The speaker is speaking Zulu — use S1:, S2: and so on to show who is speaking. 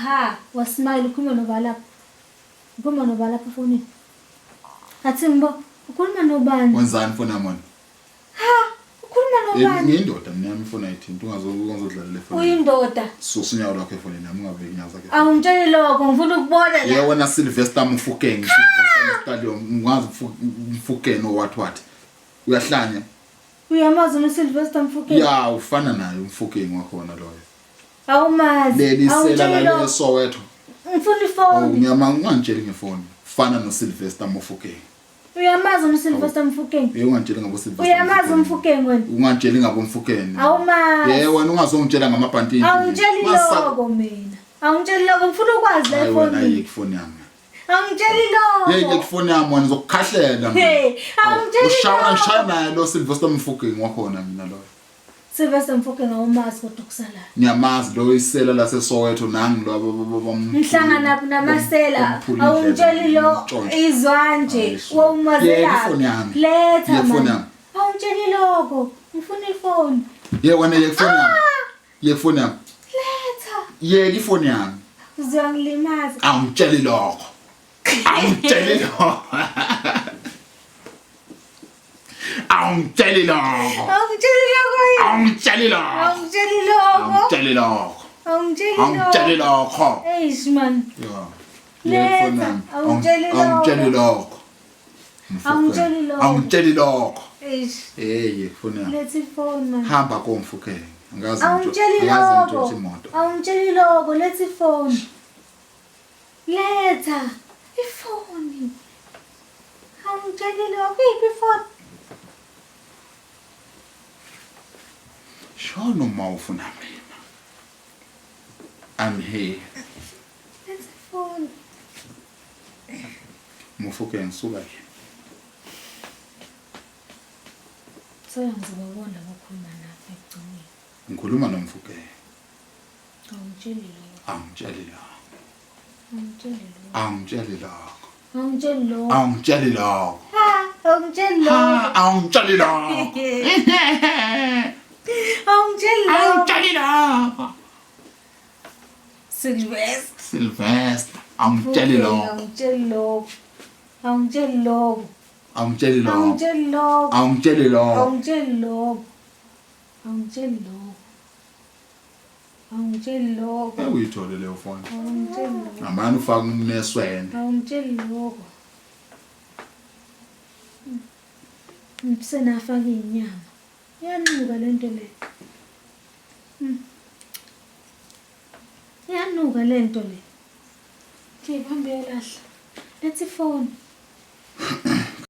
S1: Ha, wasmile ukhuluma nobani lapho? Ukhuluma nobani lapho efonini? Athi ngibo, ukhuluma nobani?
S2: Wenzani ifoni yami wena?
S1: Ha, ukhuluma nobani?
S2: Ngiyindoda mina yami ifoni ayithinti ungazodlalela efonini.
S1: Uyindoda.
S2: Susa unyawo lwakho efonini yami ungabeki inyawo zakhe.
S1: Awungitsheli lokho, ngifuna ukubona la.
S2: Ye wena Sylvester Mofokeng, Sylvester Stallion, ungazi Mofokeng or what what. Uyahlanya.
S1: Uyamazi uSylvester Mofokeng?
S2: Ya, ufana naye uMofokeng wakhona loyo.
S1: Awumazi.
S2: Leli sela
S1: Awungitsheli
S2: lale
S1: lokho.
S2: eSoweto.
S1: Ngifuna
S2: Oh,
S1: ifoni.
S2: ngiyama ungangitsheli ngefoni. Fana noSylvester Mofokeng.
S1: Uyamazi uSylvester Mofokeng?
S2: Hey ungangitsheli ngabo Sylvester.
S1: Uyamazi uMofokeng wena?
S2: Ungangitsheli ngabo Mofokeng.
S1: Awumazi.
S2: Ye wena ungazongitshela ngamabhantini.
S1: Awungitsheli lokho mina. Awungitsheli lokho ngifuna ukwazi la
S2: Hayi wena
S1: efonini.
S2: ayikho ifoni yami.
S1: Awungitsheli lokho.
S2: Yey ifoni yami wena uzokukhahlela mina.
S1: Hey, awungitsheli
S2: Ushawula
S1: lokho.
S2: ngishaya naye lo Sylvester Mofokeng wakhona mina loyo.
S1: Sylvester Mofokeng awumazi kodwa kusalayo.
S2: Ngiyamazi lo isela laseSoweto nangi lo
S1: Ngihlangana namasela awungitsheli lo izwa nje wawumazela.
S2: Yeka ifoni yami.
S1: Letha
S2: Yeka ifoni
S1: man.
S2: yami.
S1: Awungitsheli lokho. Ngifuna ifoni.
S2: Ye wena yeka ifoni yami. Yeka ifoni yami.
S1: Letha.
S2: Yeka ifoni yami.
S1: Uzongilimaza.
S2: Awungitsheli lokho. Awungitsheli lokho. Awungitsheli lokho.
S1: Awungitsheli lokho yini?
S2: Awungitsheli lokho.
S1: Awungitsheli lokho.
S2: Awungitsheli lokho.
S1: Awungitsheli lokho.
S2: Awungitsheli lokho.
S1: Eish man.
S2: Yeah.
S1: Letha.
S2: Yeka ifoni yami.
S1: Awungitsheli lokho.
S2: Awungitsheli lokho.
S1: Awungitsheli lokho.
S2: Awungitsheli lokho.
S1: Eish.
S2: Hey, ifoni yami.
S1: Letha ifoni man.
S2: Hamba komfukeng. Angazi
S1: Awungitsheli
S2: angazi
S1: lokho.
S2: ngitshontshe imoto.
S1: Awungitsheli lokho. Letha ifoni. Letha ifoni. Awungitsheli lokho. Iphi ifoni?
S2: Shono uma ufuna mina. I'm here.
S1: Letha ifoni.
S2: Mofokeng suka ke.
S1: Soya ngizobabona abakhuluma nawe ekugcineni.
S2: Ngikhuluma noMofokeng.
S1: Awungitsheli lokho.
S2: Angitsheli lokho.
S1: Awungitsheli lokho.
S2: Angitsheli lokho.
S1: Awungitsheli lokho.
S2: Angitsheli lokho.
S1: Ha, awungitsheli lokho.
S2: Ha, awungitsheli lokho.
S1: Awungitsheli lokho.
S2: Awungitsheli lokho.
S1: Sylvester.
S2: Sylvester, awungitsheli lokho.
S1: Awungitsheli lokho. Awungitsheli lokho.
S2: Awungitsheli lokho.
S1: Awungitsheli lokho.
S2: Awungitsheli lokho.
S1: Awungitsheli lokho. Awungitsheli lokho. Awungitsheli lokho.
S2: Uyithole leyo phone.
S1: Awungitsheli lokho.
S2: Ngamane ufake umneswene.
S1: Awungitsheli lokho. Senafaka inyama. Iyanuka lento le. Iyanuka lento le. Nje hambe uyolahla. Letha ifoni.